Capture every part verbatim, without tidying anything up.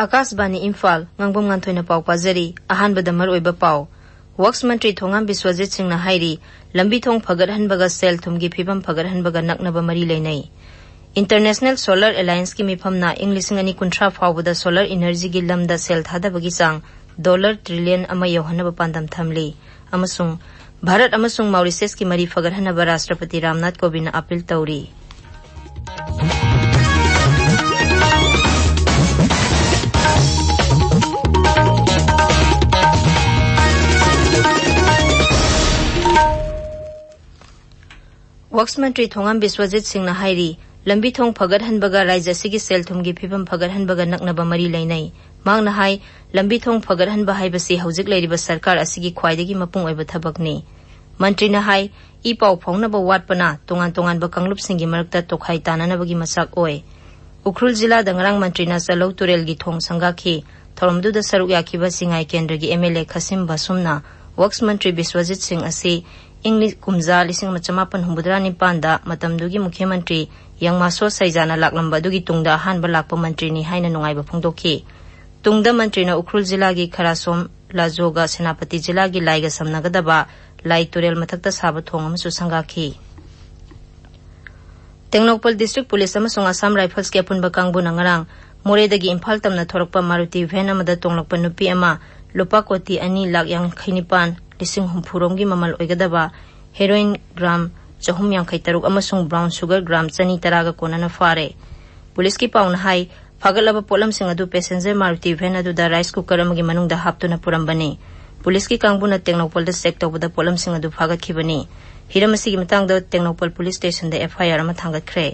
ꯑꯥꯀꯥꯁꯕꯥꯅꯤ ꯏꯝꯐꯥꯜ, ꯉꯥꯡꯕꯝ ꯉꯥꯟꯊꯣꯏꯅ ꯄꯥꯎ ꯄꯥꯖꯔꯤ꯫ ꯑꯍꯥꯟꯕꯗ ꯃꯔꯨꯑꯣꯏꯕ ꯄꯥꯎ꯫ ꯋꯛꯁ ꯃꯟꯇ꯭ꯔꯤ ꯊꯣꯉꯥꯝ ꯕꯤꯁ꯭ꯋꯖꯤꯠ ꯁꯤꯡꯅ ꯍꯥꯏꯔꯤ, ꯂꯝꯕꯤ ꯊꯣꯡ ꯐꯒꯠꯍꯟꯕꯒ ꯁꯦꯜ ꯊꯨꯝꯒꯤ ꯐꯤꯕꯝ ꯐꯒꯠꯍꯟꯕꯒ ꯅꯛꯅꯕ ꯃꯔꯤ ꯂꯩꯅꯩ꯫ International Solar Allianceꯀꯤ ꯃꯤꯐꯝꯅ ꯏꯪ ꯂꯤꯁꯤꯡ ꯑꯅꯤ ꯀꯨꯟꯊ꯭ꯔꯥ ꯐꯥꯎꯕꯗ solar energyꯒꯤ ꯂꯝꯗ ꯁꯦꯜ ꯊꯥꯗꯕꯒꯤ ꯆꯥꯡ dollar trillion ꯑꯃ ꯌꯧꯍꯟꯅꯕ ꯄꯥꯟꯗꯝ ꯊꯝꯂꯤ꯫ ꯑꯃꯁꯨꯡ ꯚꯥꯔꯠ ꯑꯃꯁꯨꯡ ꯃꯥꯎꯔꯤꯁꯤꯌꯁꯀꯤ ꯃꯔꯤ ꯐꯒꯠꯍꯟꯅꯕ ꯔꯥꯁꯇ꯭ꯔꯄꯇꯤ ꯔꯥꯝꯅꯥꯊ ꯀꯣꯕꯤꯟꯗꯅ ꯑꯥꯄꯤꯜ ꯇꯧꯔꯤ꯫ ꯋꯛꯁ ꯃꯟꯇ꯭ꯔꯤ ꯊꯣꯉꯥꯝ ꯕꯤꯁ꯭ꯋꯖꯤꯠ ꯁꯤꯡꯅ ꯍꯥꯏꯔꯤ, ꯂꯝꯕꯤ ꯊꯣꯡ ꯐꯒꯠꯍꯟꯕꯒ ꯔꯥꯖ꯭ꯌ ꯑꯁꯤꯒꯤ ꯁꯦꯜ ꯊꯨꯝꯒꯤ ꯐꯤꯕꯝ ꯐꯒꯠꯍꯟꯕꯒ ꯅꯛꯅꯕ ꯃꯔꯤ ꯂꯩꯅꯩ꯫ ꯃꯍꯥꯛꯅ ꯍꯥꯏ, ꯂꯝꯕꯤ ꯊꯣꯡ ꯐꯒꯠꯍꯟꯕ ꯍꯥꯏꯕꯁꯤ ꯍꯧꯖꯤꯛ ꯂꯩꯔꯤꯕ ꯁꯔꯀꯥꯔ ꯑꯁꯤꯒꯤ ꯈ꯭ꯋꯥꯏꯗꯒꯤ ꯃꯄꯨꯡ ꯑꯣꯏꯕ ꯊꯕꯛꯅꯤ꯫ ꯃꯟꯇ꯭ꯔꯤꯅ ꯍꯥꯏ, ꯏ ꯄꯥꯎ ꯐꯥꯎꯅꯕ ꯋꯥꯠꯄꯅ ꯇꯣꯉꯥꯟ ꯇꯣꯉꯥꯟꯕ ꯀꯥꯡꯂꯨꯞꯁꯤꯡꯒꯤ ꯃꯔꯛꯇ ꯇꯣꯈꯥꯏ ꯇꯥꯅꯅꯕꯒꯤ ꯃꯆꯥꯛ ꯑꯣꯏ꯫ ꯎꯈ꯭ꯔꯨꯜ ꯖꯤꯂꯥꯗ ꯉꯔꯥꯡ ꯃꯟꯇ꯭ꯔꯤꯅ ꯆꯂꯧ ꯇꯨꯔꯦꯜꯒꯤ ꯊꯣꯡ ꯁꯪꯒꯥꯈꯤ꯫ ꯊꯧꯔꯝꯗꯨꯗ ꯁꯔꯨꯛ ꯌꯥꯈꯤꯕ ꯁꯤꯡꯉꯥꯏ ꯀꯦꯟꯗ꯭ꯔꯒꯤ MLA ꯈꯥꯁꯤꯝ ꯕꯥꯁꯨꯝꯅ ꯋꯛꯁ ꯃꯟꯇ꯭ꯔꯤ ꯕꯤꯁ꯭ꯋꯖꯤꯠ ꯁꯤꯡ ꯑꯁꯤ ꯏꯪ ꯂꯤ-, ꯀꯨꯝꯖꯥ ꯂꯤꯁꯤꯡ ꯑꯃ ꯆꯃꯥꯄꯟ ꯍꯨꯝꯐꯨꯇꯔꯥ ꯅꯤꯄꯥꯟꯗ ꯃꯇꯝꯗꯨꯒꯤ ꯃꯨꯈ꯭ꯌ ꯃꯟꯇ꯭ꯔꯤ ꯌꯪꯃꯥꯁꯣ ꯁꯩꯖꯥꯅ ꯂꯥꯛꯂꯝꯕ ꯑꯗꯨꯒꯤ ꯇꯨꯡꯗ ꯑꯍꯥꯟꯕ ꯂꯥꯛꯄ ꯃꯟꯇ꯭ꯔꯤꯅꯤ ꯍꯥꯏꯅ ꯅꯨꯡꯉꯥꯏꯕ ꯐꯣꯡꯗꯣꯛꯈꯤ꯫ ꯇꯨꯡꯗ ꯃꯟꯇ꯭ꯔꯤꯅ ꯎꯈ꯭ꯔꯨꯜ ꯖꯤꯂꯥꯒꯤ ꯈꯔꯥꯁꯣꯝ ꯂꯥꯖꯣꯒ ꯁꯦꯅꯥꯄꯇꯤ ꯖꯤꯂꯥꯒꯤ ꯂꯥꯏꯒ ꯁꯝꯅꯒꯗꯕ ꯂꯥꯏ ꯇꯨꯔꯦꯜ ꯃꯊꯛꯇ ꯁꯥꯕ ꯊꯣꯡ ꯑꯃꯁꯨ ꯁꯪꯒꯥꯈꯤ꯫ ꯇꯦꯡꯅꯧꯄꯜ ꯗꯤꯁꯇ꯭ꯔꯤꯛ ꯄꯨꯂꯤꯁ ꯑꯃꯁꯨꯡ ꯑꯁꯥꯝ ꯔꯥꯏꯐꯜꯁꯀꯤ ꯑꯄꯨꯟꯕ ꯀꯥꯡꯕꯨꯅ ꯉꯔꯥꯡ ꯃꯣꯔꯦꯗꯒꯤ ꯏꯝꯐꯥꯜ ꯇꯝꯅ ꯊꯣꯔꯛꯄ ꯃꯥꯔꯨꯇꯤ ꯚꯦꯟ ꯑꯃꯗ ꯇꯣꯡꯂꯛꯄ ꯅꯨꯄꯤ ꯑꯃ ꯂꯨꯄꯥ ꯀꯣꯇꯤ ꯑꯅꯤ ꯂꯥꯈ ꯌꯥꯡꯈꯩ ꯅꯤꯄꯥꯟ, ꯂꯤꯁꯤꯡ ꯍꯨꯝꯐꯨ ꯔꯣꯝꯒꯤ ꯃꯃꯜ ꯑꯣꯏꯒꯗꯕ ꯍꯦꯔꯣꯏꯟ ꯒ꯭ꯔꯥꯝ ꯆꯍꯨꯝ ꯌꯥꯡꯈꯩ ꯇꯔꯨꯛ ꯑꯃꯁꯨꯡ ꯕ꯭ꯔꯥꯎꯟ ꯁꯨꯒꯔ ꯒ꯭ꯔꯥꯝ ꯆꯅꯤ ꯇꯔꯥꯒ ꯀꯣꯟꯅꯅ ꯐꯥꯔꯦ꯫ ꯄꯨꯂꯤꯁꯀꯤ ꯄꯥꯎꯅ ꯍꯥꯏ, ꯐꯥꯒꯠꯂꯕ ꯄꯣꯠꯂꯝꯁꯤꯡ ꯑꯗꯨ ꯄꯦꯁꯦꯟꯖꯔ ꯃꯥꯔꯨꯇꯤ ꯚꯦꯟ ꯑꯗꯨꯗ ꯔꯥꯏꯁ ꯀꯨꯀꯔ ꯑꯃꯒꯤ ꯃꯅꯨꯡꯗ ꯍꯥꯞꯇꯨꯅ ꯄꯨꯔꯝꯕꯅꯤ꯫ ꯄꯨꯂꯤꯁꯀꯤ ꯀꯥꯡꯕꯨꯅ ꯇꯦꯡꯅꯧꯄꯜꯗ ꯆꯦꯛ ꯇꯧꯕꯗ ꯄꯣꯠꯂꯝꯁꯤꯡ ꯑꯗꯨ ꯐꯥꯒꯠꯈꯤꯕꯅꯤ꯫ ꯍꯤꯔꯝ ꯑꯁꯤꯒꯤ ꯃꯇꯥꯡꯗ ꯇꯦꯡꯅꯧꯄꯜ ꯄꯨꯂꯤꯁ ꯁ꯭ꯇꯦꯁꯟꯗ FIR ꯑꯃ ꯊꯥꯡꯒꯠꯈ꯭ꯔꯦ꯫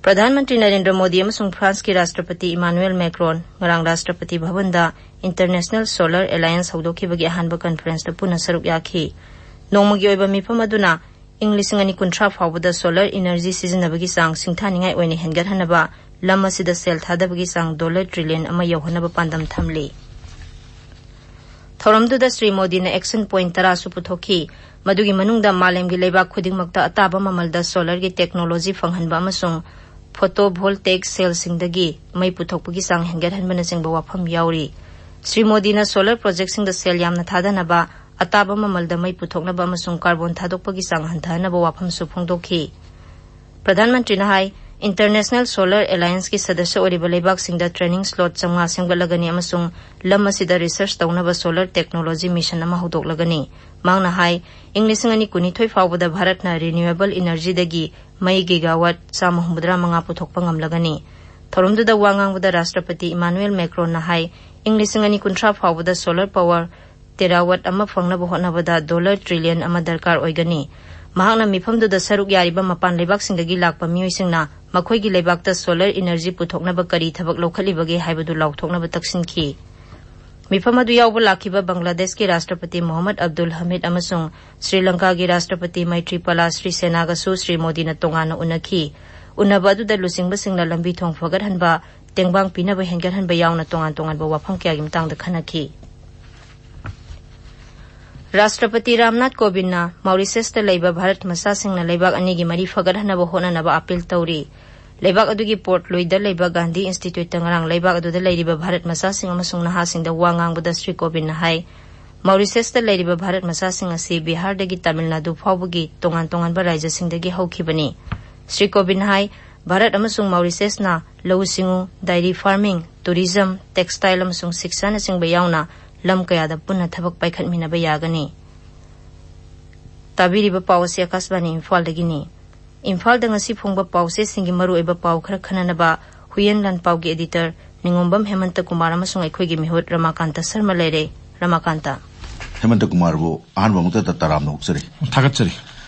ꯄ꯭ꯔꯙꯥꯟ ꯃꯟꯇ꯭ꯔꯤ ꯅꯔꯦꯟꯗ꯭ꯔ ꯃꯣꯗꯤ ꯑꯃꯁꯨꯡ ꯐ꯭ꯔꯥꯟꯁꯀꯤ ꯔꯥꯁꯇ꯭ꯔꯄꯇꯤ ꯏꯃꯥꯅꯨꯑꯦꯜ ꯃꯦꯀ꯭ꯔꯣꯟ ꯉꯔꯥꯡ ꯔꯥꯁꯇ꯭ꯔꯄꯇꯤ ꯚꯕꯟꯗ International Solar Alliance ꯍꯧꯗꯣꯛꯈꯤꯕꯒꯤ ꯑꯍꯥꯟꯕ ꯀꯟꯐꯔꯦꯟꯁꯇ ꯄꯨꯟꯅ ꯁꯔꯨꯛ ꯌꯥꯈꯤ꯫ ꯅꯣꯡꯃꯒꯤ ꯑꯣꯏꯕ ꯃꯤꯐꯝ ꯑꯗꯨꯅ ꯏꯪ ꯂꯤꯁꯤꯡ ꯑꯅꯤ ꯀꯨꯟꯊ꯭ꯔꯥ ꯐꯥꯎꯕꯗ solar energy ꯁꯤꯖꯤꯟꯅꯕꯒꯤ ꯆꯥꯡ ꯁꯤꯡꯊꯥꯅꯤꯡꯉꯥꯏ ꯑꯣꯏꯅ ꯍꯦꯟꯒꯠꯍꯟꯅꯕ ꯂꯝ ꯑꯁꯤꯗ ꯁꯦꯜ ꯊꯥꯗꯕꯒꯤ ꯆꯥꯡ dollar trillion ꯑꯃ ꯌꯧꯍꯟꯅꯕ ꯄꯥꯟꯗꯝ ꯊꯝꯂꯤ꯫ ꯊꯧꯔꯝꯗꯨꯗ ꯁ꯭ꯔꯤ ꯃꯣꯗꯤꯅ action point ꯇꯔꯥꯁꯨ ꯄꯨꯊꯣꯛꯈꯤ꯫ ꯃꯗꯨꯒꯤ ꯃꯅꯨꯡꯗ ꯃꯥꯂꯦꯝꯒꯤ ꯂꯩꯕꯥꯛ ꯈꯨꯗꯤꯡꯃꯛꯇ ꯑꯇꯥꯕ ꯃꯃꯜꯗ solarꯒꯤ technology ꯐꯪꯍꯟꯕ ꯑꯃꯁꯨꯡ photovoltaic cellꯁꯤꯡꯗꯒꯤ ꯃꯩ ꯄꯨꯊꯣꯛꯄꯒꯤ ꯆꯥꯡ ꯍꯦꯟꯒꯠꯍꯟꯕꯅꯆꯤꯡꯕ ꯋꯥꯐꯝ ꯌꯥꯎꯔꯤ꯫ ꯁ꯭ꯔꯤ ꯃꯣꯗꯤꯅ solar projectꯁꯤꯡꯗ ꯁꯦꯜ ꯌꯥꯝꯅ ꯊꯥꯗꯅꯕ, ꯑꯇꯥꯕ ꯃꯃꯜꯗ ꯃꯩ ꯄꯨꯊꯣꯛꯅꯕ ꯑꯃꯁꯨꯡ carbon ꯊꯥꯗꯣꯛꯄꯒꯤ ꯆꯥꯡ ꯍꯟꯊꯍꯟꯅꯕ ꯋꯥꯐꯝꯁꯨ ꯐꯣꯡꯗꯣꯛꯈꯤ꯫ ꯄ꯭ꯔꯙꯥꯟ ꯃꯟꯇ꯭ꯔꯤꯅ ꯍꯥꯏ, International Solar Allianceꯀꯤ ꯁꯗꯁ꯭ꯌ ꯑꯣꯏꯔꯤꯕ ꯂꯩꯕꯥꯛꯁꯤꯡꯗ training slot ꯆꯥꯝꯃꯉꯥ ꯁꯦꯝꯒꯠꯂꯒꯅꯤ ꯑꯃꯁꯨꯡ ꯂꯝ ꯑꯁꯤꯗ research ꯇꯧꯅꯕ solar technology mission ꯑꯃ ꯍꯧꯗꯣꯛꯂꯒꯅꯤ꯫ ꯃꯍꯥꯛꯅ ꯍꯥꯏ, ꯏꯪ ꯂꯤꯁꯤꯡ ꯑꯅꯤ ꯀꯨꯟꯅꯤꯊꯣꯏ ꯐꯥꯎꯕꯗ ꯚꯥꯔꯠꯅ renewable energyꯗꯒꯤ ꯃꯩ gigawatt ꯆꯥꯝꯃ ꯍꯨꯝꯐꯨꯇꯔꯥ ꯃꯉꯥ ꯄꯨꯊꯣꯛꯄ ꯉꯝꯂꯒꯅꯤ꯫ ꯊꯧꯔꯝꯗꯨꯗ ꯋꯥ ꯉꯥꯡꯕꯗ ꯔꯥꯁꯇ꯭ꯔꯄꯇꯤ ꯏꯃꯥꯅꯨꯑꯦꯜ ꯃꯦꯀ꯭ꯔꯣꯟꯅ ꯍꯥꯏ, ꯏꯪ ꯂꯤꯁꯤꯡ ꯑꯅꯤ ꯀꯨꯟꯊ꯭ꯔꯥ ꯐꯥꯎꯕꯗ solar power terawatt ꯑꯃ ꯐꯪꯅꯕ ꯍꯣꯠꯅꯕꯗ dollar trillion ꯑꯃ ꯗꯔꯀꯥꯔ ꯑꯣꯏꯒꯅꯤ꯫ ꯃꯍꯥꯛꯅ ꯃꯤꯐꯝꯗꯨꯗ ꯁꯔꯨꯛ ꯌꯥꯔꯤꯕ ꯃꯄꯥꯟ ꯂꯩꯕꯥꯛꯁꯤꯡꯗꯒꯤ ꯂꯥꯛꯄ ꯃꯤꯑꯣꯏꯁꯤꯡꯅ ꯃꯈꯣꯏꯒꯤ ꯂꯩꯕꯥꯛꯇ solar energy ꯄꯨꯊꯣꯛꯅꯕ ꯀꯔꯤ ꯊꯕꯛ ꯂꯧꯈꯠꯂꯤꯕꯒꯦ ꯍꯥꯏꯕꯗꯨ ꯂꯥꯎꯊꯣꯛꯅꯕ ꯇꯛꯁꯤꯟꯈꯤ꯫ ꯃꯤꯐꯝ ꯑꯗꯨ ꯌꯥꯎꯕ ꯂꯥꯛꯈꯤꯕ ꯕꯪꯒ꯭ꯂꯥꯗꯦꯁꯀꯤ ꯔꯥꯁꯇ꯭ꯔꯄꯇꯤ ꯃꯣꯍꯝꯃꯗ ꯑꯕꯗꯨꯜ ꯍꯃꯤꯗ ꯑꯃꯁꯨꯡ ꯁ꯭ꯔꯤ ꯂꯪꯀꯥꯒꯤ ꯔꯥꯁꯇ꯭ꯔꯄꯇꯤ ꯃꯩꯇ꯭ꯔꯤꯄꯥꯂꯥ ꯁ꯭ꯔꯤꯁꯦꯅꯥꯒꯁꯨ ꯁ꯭ꯔꯤ ꯃꯣꯗꯤꯅ ꯇꯣꯉꯥꯟꯅ ꯎꯅꯈꯤ꯫ ꯎꯅꯕ ꯑꯗꯨꯗ ꯂꯨꯆꯤꯡꯕꯁꯤꯡꯅ ꯂꯝꯕꯤ ꯊꯣꯡ ꯐꯒꯠꯍꯟꯕ, ꯇꯦꯡꯕꯥꯡ ꯄꯤꯅꯕ ꯍꯦꯟꯒꯠꯍꯟꯕ ꯌꯥꯎꯅ ꯇꯣꯉꯥꯟ ꯇꯣꯉꯥꯟꯕ ꯋꯥꯐꯝ ꯀꯌꯥꯒꯤ ꯃꯇꯥꯡꯗ ꯈꯟꯅꯈꯤ꯫ ꯔꯥꯁꯇ꯭ꯔꯄꯇꯤ ꯔꯥꯝꯅꯥꯊ ꯀꯣꯕꯤꯟꯗꯅ ꯃꯥꯎꯔꯤꯁꯤꯌꯁꯇ ꯂꯩꯕ ꯚꯥꯔꯠ ꯃꯆꯥꯁꯤꯡꯅ ꯂꯩꯕꯥꯛ ꯑꯅꯤꯒꯤ ꯃꯔꯤ ꯐꯒꯠꯍꯟꯅꯕ ꯍꯣꯠꯅꯅꯕ ꯑꯥꯄꯤꯜ ꯇꯧꯔꯤ꯫ ꯂꯩꯕꯥꯛ ꯑꯗꯨꯒꯤ ꯄꯣꯔꯠ ꯂꯨꯏꯗ ꯂꯩꯕ ꯒꯥꯟꯙꯤ ꯏꯟꯁꯇꯤꯇ꯭ꯌꯨꯠꯇ ꯉꯔꯥꯡ ꯂꯩꯕꯥꯛ ꯑꯗꯨꯗ ꯂꯩꯔꯤꯕ ꯚꯥꯔꯠ ꯃꯆꯥꯁꯤꯡ ꯑꯃꯁꯨꯡ ꯅꯍꯥꯁꯤꯡꯗ ꯋꯥ ꯉꯥꯡꯕꯗ ꯁ꯭ꯔꯤ ꯀꯣꯕꯤꯟꯗꯅ ꯍꯥꯏ, ꯃꯥꯎꯔꯤꯁꯤꯌꯁꯇ ꯂꯩꯔꯤꯕ ꯚꯥꯔꯠ ꯃꯆꯥꯁꯤꯡ ꯑꯁꯤ ꯕꯤꯍꯥꯔꯗꯒꯤ ꯇꯥꯃꯤꯜ ꯅꯥꯗꯨ ꯐꯥꯎꯕꯒꯤ ꯇꯣꯉꯥꯟ ꯇꯣꯉꯥꯟꯕ ꯔꯥꯖ꯭ꯌꯁꯤꯡꯗꯒꯤ ꯍꯧꯈꯤꯕꯅꯤ꯫ ꯁ꯭ꯔꯤ ꯀꯣꯕꯤꯟꯗꯅ ꯍꯥꯏ, ꯚꯥꯔꯠ ꯑꯃꯁꯨꯡ ꯃꯥꯎꯔꯤꯁꯤꯌꯁꯅ ꯂꯧꯎ ꯁꯤꯡꯎ, dairy farming, tourism, textile ꯑꯃꯁꯨꯡ ꯁꯤꯛꯁꯥꯅꯆꯤꯡꯕ ꯌꯥꯎꯅ ꯂꯝ ꯀꯌꯥꯗ ꯄꯨꯟꯅ ꯊꯕꯛ ꯄꯥꯏꯈꯠꯃꯤꯟꯅꯕ ꯌꯥꯒꯅꯤ꯫ ꯇꯥꯕꯤꯔꯤꯕ ꯄꯥꯎ ꯑꯁꯤ ꯑꯀꯥꯁꯕꯥꯅꯤ ꯏꯝꯐꯥꯜꯗꯒꯤꯅꯤ꯫ ꯏꯝꯐꯥꯜꯗ ꯉꯁꯤ ꯐꯣꯡꯕ ꯄꯥꯎꯆꯦꯁꯤꯡꯒꯤ ꯃꯔꯨꯑꯣꯏꯕ ꯄꯥꯎ ꯈꯔ ꯈꯟꯅꯅꯕ ꯍꯨꯏꯌꯦꯟ ꯂꯥꯟꯄꯥꯎꯒꯤ editor ꯅꯤꯉꯣꯝꯕꯝ ꯍꯦꯃꯟꯇ ꯀꯨꯃꯥꯔ ꯑꯃꯁꯨꯡ ꯑꯩꯈꯣꯏꯒꯤ ꯃꯤꯍꯨꯠ ꯔꯃꯥꯀꯥꯟꯇ ꯁꯔꯃ ꯂꯩꯔꯦ꯫ ꯔꯃꯥꯀꯥꯟꯇ꯫ ꯍꯦꯃꯟꯇ ꯀꯨꯃꯥꯔꯕꯨ ꯑꯍꯥꯟꯕ ꯃꯛꯇꯗ ꯇꯔꯥꯝꯅ ꯑꯣꯛꯆꯔꯤ꯫ ꯊꯥꯒꯠꯆꯔꯤ꯫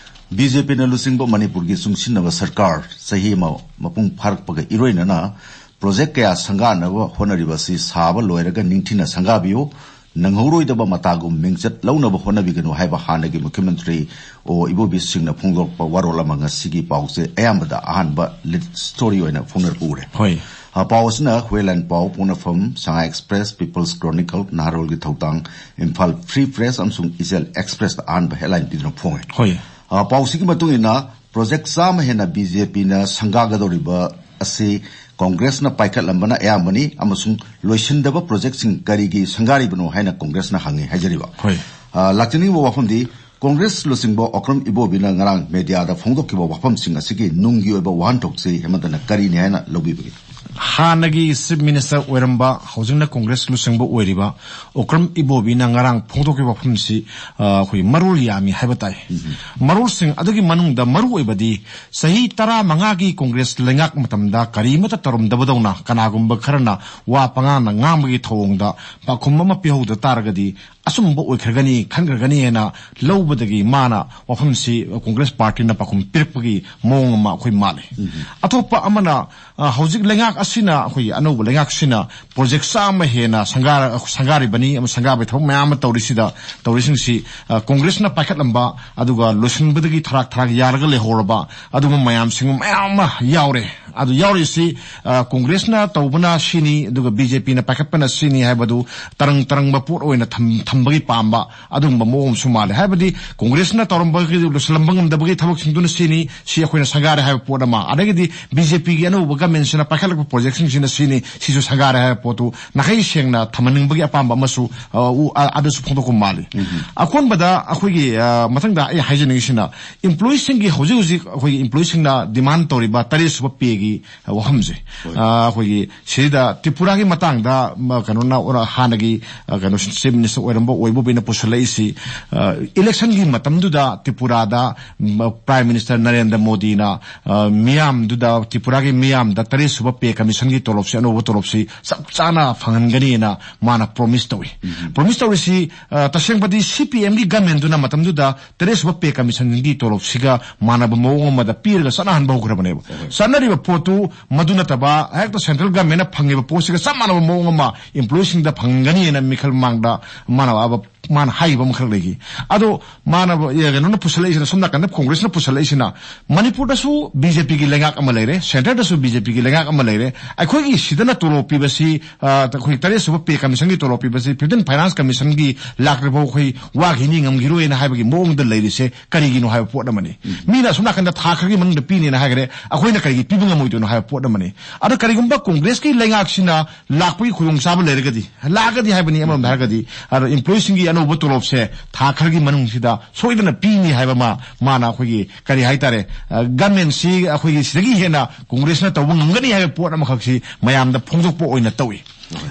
ꯕꯤ ꯖꯦ ꯄꯤꯅ ꯂꯨꯆꯤꯡꯕ ꯃꯅꯤꯄꯨꯔꯒꯤ ꯆꯨꯡꯁꯤꯟꯅꯕ ꯁꯔꯀꯥꯔ ꯆꯍꯤ ꯑꯃ ꯃꯄꯨꯡ ꯐꯥꯔꯛꯄꯒ ꯏꯔꯣꯏꯅꯅ project ꯀꯌꯥ ꯁꯪꯒꯥꯅꯕ ꯍꯣꯠꯅꯔꯤꯕ ꯑꯁꯤ ꯁꯥꯕ ꯂꯣꯏꯔꯒ ꯅꯤꯡꯊꯤꯅ ꯁꯪꯒꯥꯕꯤꯌꯨ, ꯅꯪꯍꯧꯔꯣꯏꯗꯕ ꯃꯇꯥꯒꯨꯝ ꯃꯤꯡꯆꯠ ꯂꯧꯅꯕ ꯍꯣꯠꯅꯕꯤꯒꯅꯨ ꯍꯥꯏꯕ ꯍꯥꯟꯅꯒꯤ ꯃꯨꯈ꯭ꯌꯃꯟꯇ꯭ꯔꯤ ꯑꯣ ꯏꯕꯣꯕꯤ ꯁꯤꯡꯅ ꯐꯣꯡꯗꯣꯔꯛꯄ ꯋꯥꯔꯣꯜ ꯑꯃ ꯉꯁꯤꯒꯤ ꯄꯥꯎꯆꯦ ꯑꯌꯥꯝꯕꯗ ꯑꯍꯥꯟꯕ lead story ꯑꯣꯏꯅ ꯐꯣꯡꯅꯔꯛꯄ ꯎꯔꯦ꯫ ꯍꯣꯏ꯫ ꯑ, ꯄꯥꯎ ꯑꯁꯤꯅ ꯍꯨꯏꯌꯦꯟ ꯂꯥꯟꯄꯥꯎ, ꯄꯣꯛꯅꯐꯝ, ꯁꯉꯥꯏ Express, People's Chronicle, ꯅꯍꯥꯔꯣꯜꯒꯤ ꯊꯧꯗꯥꯡ, ꯏꯝꯐꯥꯜ Free Press ꯑꯃꯁꯨꯡ ꯏꯆꯦꯜ Expressꯇ ꯑꯍꯥꯟꯕ headline ꯄꯤꯗꯨꯅ ꯐꯣꯡꯉꯦ꯫ ꯍꯣꯏ꯫ ꯑ, ꯄꯥꯎꯁꯤꯒꯤ ꯃꯇꯨꯡ ꯏꯟꯅ, project ꯆꯥꯝꯃ ꯍꯦꯟꯅ ꯕꯤ ꯖꯦ ꯄꯤꯅ ꯁꯪꯒꯥꯒꯗꯧꯔꯤꯕ ꯑꯁꯤ ꯀꯣꯡꯒ꯭ꯔꯦꯁꯅ ꯄꯥꯏꯈꯠꯂꯝꯕꯅ ꯑꯌꯥꯝꯕꯅꯤ ꯑꯃꯁꯨꯡ ꯂꯣꯏꯁꯤꯟꯗꯕ ꯄ꯭ꯔꯣꯖꯦꯛꯁꯤꯡ ꯀꯔꯤꯒꯤ ꯁꯪꯒꯥꯔꯤꯕꯅꯣ ꯍꯥꯏꯅ ꯀꯣꯡꯒ꯭ꯔꯦꯁꯅ ꯍꯪꯉꯤ ꯍꯥꯏꯖꯔꯤꯕ꯫ ꯍꯣꯏ꯫ ꯑ, ꯂꯥꯛꯆꯅꯤꯡꯕ ꯋꯥꯐꯝꯗꯤ, ꯀꯣꯡꯒ꯭ꯔꯦꯁ ꯂꯨꯆꯤꯡꯕ ꯑꯣꯀ꯭ꯔꯝ ꯏꯕꯣꯕꯤꯅ ꯉꯔꯥꯡ ꯃꯦꯗꯤꯌꯥꯗ ꯐꯣꯡꯗꯣꯛꯈꯤꯕ ꯋꯥꯐꯝꯁꯤꯡ ꯑꯁꯤꯒꯤ ꯅꯨꯡꯒꯤ ꯑꯣꯏꯕ ꯋꯥꯍꯟꯊꯣꯛꯁꯤ ꯍꯦꯃꯟꯇꯅ ꯀꯔꯤꯅꯤ ꯍꯥꯏꯅ ꯂꯧꯕꯤꯕꯒꯦ? ꯍꯥꯟꯅꯒꯤ ꯆꯤꯐ ꯃꯤꯅꯤꯁꯇꯔ ꯑꯣꯏꯔꯝꯕ, ꯍꯧꯖꯤꯛꯅ ꯀꯣꯡꯒ꯭ꯔꯦꯁ ꯂꯨꯆꯤꯡꯕ ꯑꯣꯏꯔꯤꯕ ꯑꯣꯀ꯭ꯔꯝ ꯏꯕꯣꯕꯤꯅ ꯉꯔꯥꯡ ꯐꯣꯡꯗꯣꯛꯈꯤꯕ ꯋꯥꯐꯝꯁꯤ, ꯑ, ꯑꯩꯈꯣꯏ ꯃꯔꯣꯜ ꯌꯥꯝꯃꯤ ꯍꯥꯏꯕ ꯇꯥꯏ꯫ ꯃꯔꯣꯜꯁꯤꯡ ꯑꯗꯨꯒꯤ ꯃꯅꯨꯡꯗ ꯃꯔꯨ ꯑꯣꯏꯕꯗꯤ, ꯆꯍꯤ ꯇꯔꯥꯃꯉꯥꯒꯤ ꯀꯣꯡꯒ꯭ꯔꯦꯁ ꯂꯩꯉꯥꯛ ꯃꯇꯝꯗ ꯀꯔꯤꯃꯠꯇ ꯇꯧꯔꯝꯗꯕꯗꯧꯅ, ꯀꯅꯥꯒꯨꯝꯕ ꯈꯔꯅ ꯋꯥ ꯄꯉꯥꯡꯅ ꯉꯥꯡꯕꯒꯤ ꯊꯧꯑꯣꯡꯗ ꯄꯥꯎꯈꯨꯝ ꯑꯃ ꯄꯤꯍꯧꯗ ꯇꯥꯔꯒꯗꯤ, ꯑꯆꯨꯝꯕ ꯑꯣꯏꯈ꯭ꯔꯒꯅꯤ, ꯈꯟꯈ꯭ꯔꯒꯅꯤ ꯍꯥꯏꯅ ꯂꯧꯕꯗꯒꯤ ꯃꯥꯅ ꯋꯥꯐꯝꯁꯤ ꯀꯣꯡꯒ꯭ꯔꯦꯁ ꯄꯥꯔꯇꯤꯅ ꯄꯥꯎꯈꯨꯝ ꯄꯤꯔꯛꯄꯒꯤ ꯃꯑꯣꯡ ꯑꯃ ꯑꯩꯈꯣꯏ ꯃꯥꯜꯂꯤ꯫ ꯑꯇꯣꯞꯄ ꯑꯃꯅ, ꯑ, ꯍꯧꯖꯤꯛ ꯂꯩꯉꯥꯛ ꯑꯁꯤꯅ, ꯑꯩꯈꯣꯏꯒꯤ ꯑꯅꯧꯕ ꯂꯩꯉꯥꯛꯁꯤꯅ ꯄ꯭ꯔꯣꯖꯦꯛ ꯆꯥꯝꯃ ꯍꯦꯟꯅ ꯁꯪꯒꯥꯔ-, ꯁꯪꯒꯥꯔꯤꯕꯅꯤ ꯑꯃ ꯁꯪꯒꯥꯕꯒꯤ ꯊꯕꯛ ꯃꯌꯥꯝ ꯑꯃ ꯇꯧꯔꯤꯁꯤꯗ, ꯇꯧꯔꯤꯁꯤꯡꯁꯤ, ꯑ, ꯀꯣꯡꯒ꯭ꯔꯦꯁꯅ ꯄꯥꯏꯈꯠꯂꯝꯕ, ꯑꯗꯨꯒ ꯂꯣꯏꯁꯤꯟꯕꯗꯒꯤ ꯊꯔꯥꯛ ꯊꯔꯥꯛ ꯌꯥꯔꯒ ꯂꯩꯍꯧꯔꯕ ꯑꯗꯨꯒꯨꯝꯕ ꯃꯌꯥꯝꯁꯤꯡ ꯃꯌꯥꯝ ꯑꯃ ꯌꯥꯎꯔꯦ꯫ ꯑꯗꯨ ꯌꯥꯎꯔꯤꯁꯤ, ꯑ, ꯀꯣꯡꯒ꯭ꯔꯦꯁꯅ ꯇꯧꯕꯅ ꯁꯤꯅꯤ, ꯑꯗꯨꯒ ꯕꯤ ꯖꯦ ꯄꯤꯅ ꯄꯥꯏꯈꯠꯄꯅ ꯁꯤꯅꯤ ꯍꯥꯏꯕꯗꯨ ꯇꯔꯪ ꯇꯔꯪꯕ ꯄꯣꯠ ꯑꯣꯏꯅ ꯊꯝ-, ꯊꯝꯕꯒꯤ ꯄꯥꯝꯕ ꯑꯗꯨꯒꯨꯝꯕ ꯃꯑꯣꯡ ꯑꯃꯁꯨ ꯃꯥꯜꯂꯦ꯫ ꯍꯥꯏꯕꯗꯤ ꯀꯣꯡꯒ꯭ꯔꯦꯁꯅ ꯇꯧꯔꯝꯕꯒꯤ ꯂꯣꯏꯁꯤꯜꯂꯝꯕ ꯉꯝꯗꯕꯒꯤ ꯊꯕꯛꯁꯤꯡꯗꯨꯅ ꯁꯤꯅꯤ, ꯁꯤ ꯑꯩꯈꯣꯏꯅ ꯁꯪꯒꯥꯔꯦ ꯍꯥꯏꯕ ꯄꯣꯠ ꯑꯃ, ꯑꯗꯒꯤꯗꯤ ꯕꯤ ꯖꯦ ꯄꯤꯒꯤ ꯑꯅꯧꯕ ꯒꯃꯦꯟꯁꯤꯅ ꯄꯥꯏꯈꯠꯂꯛꯄ ꯄ꯭ꯔꯣꯖꯦꯛꯁꯤꯡꯁꯤꯅ ꯁꯤꯅꯤ, ꯁꯤꯁꯨ ꯁꯪꯒꯥꯔꯦ ꯍꯥꯏꯕ ꯄꯣꯠꯇꯨ ꯅꯥꯈꯩ ꯁꯦꯡꯅ ꯊꯝꯍꯟꯅꯤꯡꯕꯒꯤ ꯑꯄꯥꯝꯕ ꯑꯃꯁꯨ, ꯑ, ꯎ-, ꯑ, ꯑꯗꯨꯁꯨ ꯐꯣꯡꯗꯣꯛꯄ ꯃꯥꯜꯂꯤ꯫ ꯑꯀꯣꯟꯕꯗ ꯑꯩꯈꯣꯏꯒꯤ, ꯑ, ꯃꯊꯪꯗ ꯑꯩ ꯍꯥꯏꯖꯅꯤꯡꯉꯤꯁꯤꯅ, ꯏꯝꯄ꯭ꯂꯣꯌꯤꯁꯤꯡꯒꯤ ꯍꯧꯖꯤꯛ ꯍꯧꯖꯤꯛ ꯑꯩꯈꯣꯏꯒꯤ ꯏꯝꯄ꯭ꯂꯣꯌꯤꯁꯤꯡꯅ ꯗꯤꯃꯥꯟ ꯇꯧꯔꯤꯕ ꯇꯔꯦꯠ ꯁꯨꯕ ꯄꯦꯒꯤ ꯋꯥꯐꯝꯁꯦ꯫ ꯑ, ꯑꯩꯈꯣꯏꯒꯤ ꯁꯤꯗ ꯇ꯭ꯔꯤꯄꯨꯔꯥꯒꯤ ꯃꯇꯥꯡꯗ, ꯃ, ꯀꯩꯅꯣꯅ ꯑꯣꯔ-, ꯍꯥꯟꯅꯒꯤ, ꯑ, ꯀꯩꯅꯣ, ꯆꯤꯐ ꯃꯤꯅꯤꯁꯇꯔ ꯑꯣꯏꯔꯝꯕ ꯑꯣꯏꯕꯣꯕꯤꯅ ꯄꯨꯁꯜꯂꯛꯏꯁꯤ, ꯑ, ꯏꯂꯦꯛꯁꯟꯒꯤ ꯃꯇꯝꯗꯨꯗ ꯇ꯭ꯔꯤꯄꯨꯔꯥꯗ, ꯃ, ꯄ꯭ꯔꯥꯏꯝ ꯃꯤꯅꯤꯁꯇꯔ ꯅꯔꯦꯟꯗ꯭ꯔ ꯃꯣꯗꯤꯅ, ꯑ, ꯃꯤꯌꯥꯝꯗꯨꯗ, ꯇ꯭ꯔꯤꯄꯨꯔꯥꯒꯤ ꯃꯤꯌꯥꯝꯗ ꯇꯔꯦꯠ ꯁꯨꯕ ꯄꯦ ꯀꯃꯤꯁꯟꯒꯤ ꯇꯣꯂꯣꯞꯁꯤ, ꯑꯅꯧꯕ ꯇꯣꯂꯣꯞꯁꯤ ꯆꯞ ꯆꯥꯅ ꯐꯪꯍꯟꯒꯅꯤꯅ ꯃꯥꯅ ꯄ꯭ꯔꯣꯃꯤꯁ ꯇꯧꯏ꯫ ꯄ꯭ꯔꯣꯃꯤꯁ ꯇꯧꯔꯤꯁꯤ, ꯑ, ꯇꯁꯦꯡꯕꯗꯤ ꯁꯤ ꯄꯤ ꯑꯦꯝꯒꯤ ꯒꯃꯦꯟꯗꯨꯅ ꯃꯇꯝꯗꯨꯗ ꯇꯔꯦꯠ ꯁꯨꯕ ꯄꯦ ꯀꯃꯤꯁꯟꯒꯤ ꯇꯣꯂꯣꯞꯁꯤꯒ ꯃꯥꯟꯅꯕ ꯃꯑꯣꯡ ꯑꯃꯗ ꯄꯤꯔꯒ ꯆꯠꯅꯍꯟꯕ ꯍꯧꯈ꯭ꯔꯕꯅꯦꯕ꯫ ꯆꯠꯅꯔꯤꯕ ꯄꯣꯠꯇꯨ ꯃꯗꯨ ꯅꯠꯇꯕ, ꯍꯦꯛꯇ ꯁꯦꯟꯇ꯭ꯔꯦꯜ ꯒꯃꯦꯟꯅ ꯐꯪꯉꯤꯕ ꯄꯣꯠꯁꯤꯒ ꯆꯞ ꯃꯥꯟꯅꯕ ꯃꯑꯣꯡ ꯑꯃ ꯏꯝꯄ꯭ꯂꯣꯌꯤꯁꯤꯡꯗ ꯐꯪꯒꯅꯤꯅ ꯃꯤꯈꯜ ꯃꯥꯡꯗ ꯃꯥꯅ ꯑꯕ-, ꯃꯥꯅ ꯍꯥꯏꯈꯤꯕ ꯑꯃꯈꯛ ꯂꯩꯈꯤ꯫ ꯑꯗꯣ ꯃꯥꯅ, ꯑꯦ, ꯀꯩꯅꯣꯅ ꯄꯨꯁꯜꯂꯛꯏꯁꯤꯅ, ꯁꯣꯝ ꯅꯥꯀꯟꯗ ꯀꯣꯡꯒ꯭ꯔꯦꯁꯅ ꯄꯨꯁꯜꯂꯛꯏꯁꯤꯅ, ꯃꯅꯤꯄꯨꯔꯗꯁꯨ ꯕꯤ ꯖꯦ ꯄꯤꯒꯤ ꯂꯩꯉꯥꯛ ꯑꯃ ꯂꯩꯔꯦ, ꯁꯦꯟꯇꯔꯗꯁꯨ ꯕꯤ ꯖꯦ ꯄꯤꯒꯤ ꯂꯩꯉꯥꯛ ꯑꯃ ꯂꯩꯔꯦ, ꯑꯩꯈꯣꯏꯒꯤ ꯁꯤꯗꯅ ꯇꯣꯂꯣꯞ ꯄꯤꯕꯁꯤ, ꯑ, ꯑꯩꯈꯣꯏ ꯇꯔꯦꯠ ꯁꯨꯕ ꯄꯦ ꯀꯃꯤꯁꯟꯒꯤ ꯇꯣꯂꯣꯞ ꯄꯤꯕꯁꯤ ꯐꯤꯐꯇꯤꯟ ꯐꯥꯏꯅꯥꯟꯁ ꯀꯃꯤꯁꯟꯒꯤ ꯂꯥꯛꯇ꯭ꯔꯤꯐꯥꯎ ꯑꯩꯈꯣꯏ ꯋꯥꯈꯤꯅꯤ, ꯉꯝꯈꯤꯔꯣꯏꯅ ꯍꯥꯏꯕꯒꯤ ꯃꯑꯣꯡꯗ ꯂꯩꯔꯤꯁꯦ ꯀꯔꯤꯒꯤꯅꯣ ꯍꯥꯏꯕ ꯄꯣꯠ ꯑꯃꯅꯤ꯫ ꯃꯤꯅ ꯑꯁꯣꯝ ꯅꯥꯀꯟꯗ ꯊꯥ ꯈꯔꯒꯤ ꯃꯅꯨꯡꯗ ꯄꯤꯅꯦꯅ ꯍꯥꯏꯈ꯭ꯔꯦ, ꯑꯩꯈꯣꯏꯅ ꯀꯔꯤꯒꯤ ꯄꯤꯕ ꯉꯝꯃꯣꯏꯗꯣꯏꯅꯣ ꯍꯥꯏꯕ ꯄꯣꯠ ꯑꯃꯅꯤ꯫ ꯑꯗꯣ ꯀꯔꯤꯒꯨꯝꯕ ꯀꯣꯡꯒ꯭ꯔꯦꯁꯀꯤ ꯂꯩꯉꯥꯛꯁꯤꯅ ꯂꯥꯛꯄꯒꯤ ꯈꯨꯗꯣꯡꯆꯥꯕ ꯂꯩꯔꯒꯗꯤ, ꯂꯥꯛꯑꯒꯗꯤ ꯍꯥꯏꯕꯅꯤ, ꯑꯃꯔꯣꯝꯗ ꯍꯥꯏꯔꯒꯗꯤ, ꯑꯗꯣ employeeꯁꯤꯡꯒꯤ ꯑꯅꯧꯕ ꯇꯣꯂꯣꯞꯁꯦ ꯊꯥ ꯈꯔꯒꯤ ꯃꯅꯨꯡꯁꯤꯗ ꯁꯣꯏꯗꯅ ꯄꯤꯅꯤ ꯍꯥꯏꯕ ꯑꯃ, ꯃꯥꯅ ꯑꯩꯈꯣꯏꯒꯤ, ꯀꯔꯤ ꯍꯥꯏꯇꯥꯔꯦ, ꯑ, governmentꯁꯤ ꯑꯩꯈꯣꯏꯒꯤ ꯁꯤꯗꯒꯤ ꯍꯦꯟꯅ ꯀꯣꯡꯒ꯭ꯔꯦꯁꯅ ꯇꯧꯕ ꯉꯝꯒꯅꯤ ꯍꯥꯏꯕ ꯄꯣꯠ ꯑꯃꯈꯛꯁꯤ ꯃꯌꯥꯝꯗ ꯐꯣꯡꯗꯣꯛꯄ ꯑꯣꯏꯅ ꯇꯧꯏ꯫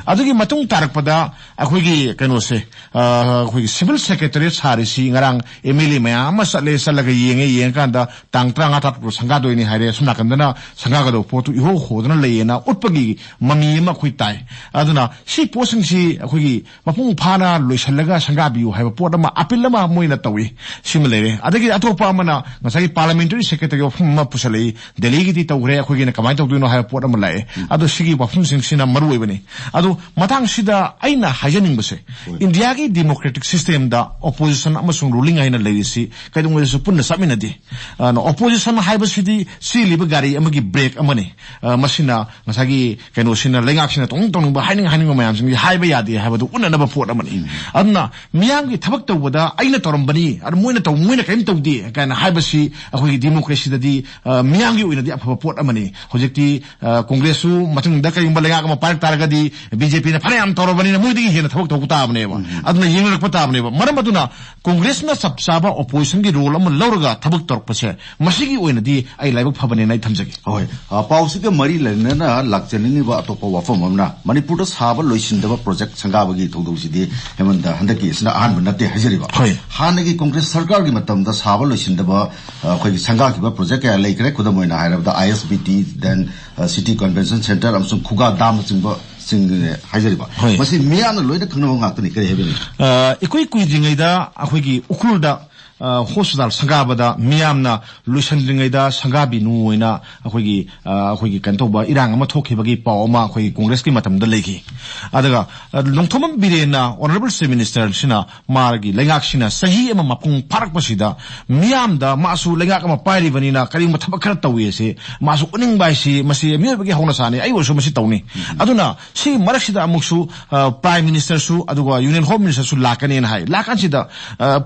ꯑꯗꯨꯒꯤ ꯃꯇꯨꯡ ꯇꯥꯔꯛꯄꯗ ꯑꯩꯈꯣꯏꯒꯤ ꯀꯩꯅꯣꯁꯦ, ꯑ, ꯑꯩꯈꯣꯏꯒꯤ civil secretariat ꯁꯥꯔꯤꯁꯤ ꯉꯔꯥꯡ ꯑꯦꯝ ꯑꯦꯜ ꯑꯦ ꯃꯌꯥꯝ ꯑꯃ ꯆꯠꯂꯦ, ꯆꯠꯂꯒ ꯌꯦꯡꯉꯦ, ꯌꯦꯡꯉꯀꯥꯟꯗ ꯇꯥꯡ ꯇꯔꯥꯃꯉꯥ, ꯇꯔꯥ ꯇꯔꯨꯛꯇ ꯁꯪꯒꯥꯗꯣꯏꯅꯤ ꯍꯥꯏꯔꯦ, ꯁꯣꯝ ꯅꯥꯀꯟꯗꯅ ꯁꯪꯒꯥꯒꯗꯧꯕ ꯄꯣꯠꯇꯨ ꯏꯍꯣ ꯍꯣꯗꯅ ꯂꯩꯌꯦꯅ ꯎꯠꯄꯒꯤ ꯃꯃꯤ ꯑꯃ ꯑꯩꯈꯣꯏ ꯇꯥꯏ꯫ ꯑꯗꯨꯅ ꯁꯤ ꯄꯣꯠꯁꯤꯡꯁꯤ ꯑꯩꯈꯣꯏꯒꯤ ꯃꯄꯨꯡ ꯐꯥꯅ ꯂꯣꯏꯁꯤꯜꯂꯒ ꯁꯪꯒꯥꯕꯤꯌꯨ ꯍꯥꯏꯕ ꯄꯣꯠ ꯑꯃ, ꯑꯄꯤꯜ ꯑꯃ ꯃꯣꯏꯅ ꯇꯧꯏ꯫ ꯁꯤꯃ ꯂꯩꯔꯦ꯫ ꯑꯗꯒꯤ ꯑꯇꯣꯞꯄ ꯑꯃꯅ ꯉꯁꯥꯏꯒꯤ parliamentary secretary ꯋꯥꯐꯝ ꯑꯃ ꯄꯨꯁꯜꯂꯛꯏ, ꯗꯦꯜꯂꯤꯒꯤꯗꯤ ꯇꯧꯈ꯭ꯔꯦ, ꯑꯩꯈꯣꯏꯒꯤꯅ ꯀꯃꯥꯏꯅ ꯇꯧꯗꯣꯏꯅꯣ ꯍꯥꯏꯕ ꯄꯣꯠ ꯑꯃ ꯂꯥꯛꯑꯦ꯫ ꯑꯗꯣ ꯁꯤꯒꯤ ꯋꯥꯐꯝꯁꯤꯡꯁꯤꯅ ꯃꯔꯨ ꯑꯣꯏꯕꯅꯤ꯫ ꯑꯗꯣ ꯃꯇꯥꯡꯁꯤꯗ ꯑꯩꯅ ꯍꯥꯏꯖꯅꯤꯡꯕꯁꯦ, ꯏꯟꯗꯤꯌꯥꯒꯤ democratic systemꯗ opposition ꯑꯃꯁꯨꯡ ruling ꯍꯥꯏꯅ ꯂꯩꯔꯤꯁꯤ ꯀꯩꯗꯧꯉꯩꯗꯁꯨ ꯄꯨꯟꯅ ꯆꯠꯃꯤꯟꯅꯗꯦ꯫ ꯑꯗꯨꯅ opposition ꯍꯥꯏꯕꯁꯤꯗꯤ ꯆꯦꯜꯂꯤꯕ ꯒꯥꯔꯤ ꯑꯃꯒꯤ brake ꯑꯃꯅꯤ꯫ ꯑ, ꯃꯁꯤꯅ ꯉꯁꯥꯏꯒꯤ ꯀꯩꯅꯣꯁꯤꯅ, ꯂꯩꯉꯥꯛꯁꯤꯅ ꯇꯧꯅꯤꯡ ꯇꯧꯅꯤꯡꯕ, ꯍꯥꯏꯅꯤꯡ ꯍꯥꯏꯅꯤꯡꯕ ꯃꯌꯥꯝꯁꯤꯡꯁꯤ ꯍꯥꯏꯕ ꯌꯥꯗꯦ ꯍꯥꯏꯕꯗꯨ ꯎꯠꯅꯅꯕ ꯄꯣꯠ ꯑꯃꯅꯤ꯫ ꯑꯗꯨꯅ ꯃꯤꯌꯥꯝꯒꯤ ꯊꯕꯛ ꯇꯧꯕꯗ ꯑꯩꯅ ꯇꯧꯔꯝꯕꯅꯤ, ꯑꯗꯨ ꯃꯣꯏꯅ ꯇꯧ-, ꯃꯣꯏꯅ ꯀꯔꯤꯝ ꯇꯧꯗꯦ ꯀꯥꯏꯅ ꯍꯥꯏꯕꯁꯤ ꯑꯩꯈꯣꯏꯒꯤ democracyꯗꯗꯤ, ꯑ, ꯃꯤꯌꯥꯝꯒꯤ ꯑꯣꯏꯅꯗꯤ ꯑꯐꯕ ꯄꯣꯠ ꯑꯃꯅꯤ꯫ ꯍꯧꯖꯤꯛꯇꯤ, ꯑ, ꯀꯣꯡꯒ꯭ꯔꯦꯁꯁꯨ ꯃꯊꯪꯗ ꯀꯔꯤꯒꯨꯝꯕ ꯂꯩꯉꯥꯛ ꯑꯃ ꯄꯥꯏꯔꯛ ꯇꯥꯔꯒꯗꯤ ꯕꯤ ꯖꯦ ꯄꯤꯅ ꯐꯅꯌꯥꯝ ꯇꯧꯔꯕꯅꯤꯅ ꯃꯣꯏꯗꯒꯤ ꯍꯦꯟꯅ ꯊꯕꯛ ꯇꯧꯕ ꯇꯥꯕꯅꯦꯕ꯫ ꯑꯗꯨꯅ ꯌꯦꯡꯅꯔꯛꯄ ꯇꯥꯕꯅꯦꯕ꯫ ꯃꯔꯝ ꯑꯗꯨꯅ ꯀꯣꯡꯒ꯭ꯔꯦꯁꯅ ꯆꯞ ꯆꯥꯕ oppositionꯒꯤ role ꯑꯃ ꯂꯧꯔꯒ ꯊꯕꯛ ꯇꯧꯔꯛꯄꯁꯦ ꯃꯁꯤꯒꯤ ꯑꯣꯏꯅꯗꯤ ꯑꯩ ꯂꯥꯏꯕꯛ ꯐꯕꯅꯦꯅ ꯑꯩ ꯊꯝꯖꯒꯦ꯫ ꯍꯣꯏ, ꯑ, ꯄꯥꯎꯁꯤꯒ ꯃꯔꯤ ꯂꯩꯅꯅ ꯂꯥꯛꯆꯅꯤꯡꯉꯤꯕ ꯑꯇꯣꯞꯄ ꯋꯥꯐꯝ ꯑꯃꯅ, ꯃꯅꯤꯄꯨꯔꯗ ꯁꯥꯕ ꯂꯣꯏꯁꯤꯟꯗꯕ project ꯁꯪꯒꯥꯕꯒꯤ ꯊꯧꯗꯣꯛꯁꯤꯗꯤ ꯍꯦꯃꯟꯗ ꯍꯟꯗꯛꯀꯤ ꯑꯁꯤꯅ ꯑꯍꯥꯟꯕ ꯅꯠꯇꯦ ꯍꯥꯏꯖꯔꯤꯕ꯫ ꯍꯣꯏ꯫ ꯍꯥꯟꯅꯒꯤ ꯀꯣꯡꯒ꯭ꯔꯦꯁ ꯁꯔꯀꯥꯔꯒꯤ ꯃꯇꯝꯗ ꯁꯥꯕ ꯂꯣꯏꯁꯤꯟꯗꯕ, ꯑ, ꯑꯩꯈꯣꯏꯒꯤ ꯁꯪꯒꯥꯈꯤꯕ project ꯀꯌꯥ ꯂꯩꯈ꯭ꯔꯦ꯫ ꯈꯨꯗꯝ ꯑꯣꯏꯅ ꯍꯥꯏꯔꯕꯗ, I S B T, then, ꯑ, City Convention Centre ꯑꯃꯁꯨꯡ ꯈꯨꯒꯥ dam ꯅꯆꯤꯡꯕꯁꯤꯡ ꯍꯥꯏꯖꯔꯤꯕ꯫ ꯍꯣꯏ꯫ ꯃꯁꯤ ꯃꯤꯌꯥꯝꯅ ꯂꯣꯏꯅ ꯈꯪꯅꯕ ꯉꯥꯛꯇꯅꯤ꯫ ꯀꯔꯤ ꯍꯥꯏꯕꯤꯅꯤꯡꯉꯤ? ꯑ, ꯏꯀꯨꯏ ꯀꯨꯏꯗ꯭ꯔꯤꯉꯩꯗ ꯑꯩꯈꯣꯏꯒꯤ ꯎꯈ꯭ꯔꯨꯜꯗ ꯑ, ꯍꯣꯁꯄꯤꯇꯥꯜ ꯁꯪꯒꯥꯕꯗ ꯃꯤꯌꯥꯝꯅ ꯂꯣꯏꯁꯤꯟꯗ꯭ꯔꯤꯉꯩꯗ ꯁꯪꯒꯥꯕꯤꯅꯨ ꯍꯥꯏꯅ ꯑꯩꯈꯣꯏꯒꯤ, ꯑ, ꯑꯩꯈꯣꯏꯒꯤ ꯀꯩꯅꯣ ꯇꯧꯕ ꯏꯔꯥꯡ ꯑꯃ ꯊꯣꯛꯈꯤꯕꯒꯤ ꯄꯥꯎ ꯑꯃ ꯑꯩꯈꯣꯏꯒꯤ ꯀꯣꯡꯒ꯭ꯔꯦꯁꯀꯤ ꯃꯇꯝꯗ ꯂꯩꯈꯤ꯫ ꯑꯗꯨꯒ, ꯑ, ꯅꯣꯡꯊꯣꯝꯕꯝ ꯕꯤꯔꯦꯟꯅ, ꯑꯣꯅꯔꯦꯕꯜ ꯆꯤꯐ ꯃꯤꯅꯤꯁꯇꯔꯁꯤꯅ, ꯃꯥꯒꯤ ꯂꯩꯉꯥꯛꯁꯤꯅ ꯆꯍꯤ ꯑꯃ ꯃꯄꯨꯡ ꯐꯥꯔꯛꯄꯁꯤꯗ ꯃꯤꯌꯥꯝꯗ ꯃꯥꯁꯨ ꯂꯩꯉꯥꯛ ꯑꯃ ꯄꯥꯏꯔꯤꯕꯅꯤꯅ ꯀꯔꯤꯒꯨꯝꯕ ꯊꯕꯛ ꯈꯔ ꯇꯧꯏ ꯑꯁꯤ ꯃꯥꯁꯨ ꯎꯠꯅꯤꯡꯕ ꯍꯥꯏꯁꯤ ꯃꯁꯤ ꯃꯤꯑꯣꯏꯕꯒꯤ ꯍꯧꯅꯁꯥꯅꯤ꯫ ꯑꯩ ꯑꯣꯏꯔꯁꯨ ꯃꯁꯤ ꯇꯧꯅꯤ꯫ ꯑꯗꯨꯅ ꯁꯤꯒꯤ ꯃꯔꯛꯁꯤꯗ ꯑꯃꯨꯛꯁꯨ, ꯑ, ꯄ꯭ꯔꯥꯏꯝ ꯃꯤꯅꯤꯁꯇꯔꯁꯨ ꯑꯗꯨꯒ ꯌꯨꯅꯤꯌꯟ ꯍꯣꯝ ꯃꯤꯅꯤꯁꯇꯔꯁꯨ ꯂꯥꯛꯀꯅꯦꯅ ꯍꯥꯏ꯫ ꯂꯥꯛꯀꯥꯟꯁꯤꯗ, ꯑ,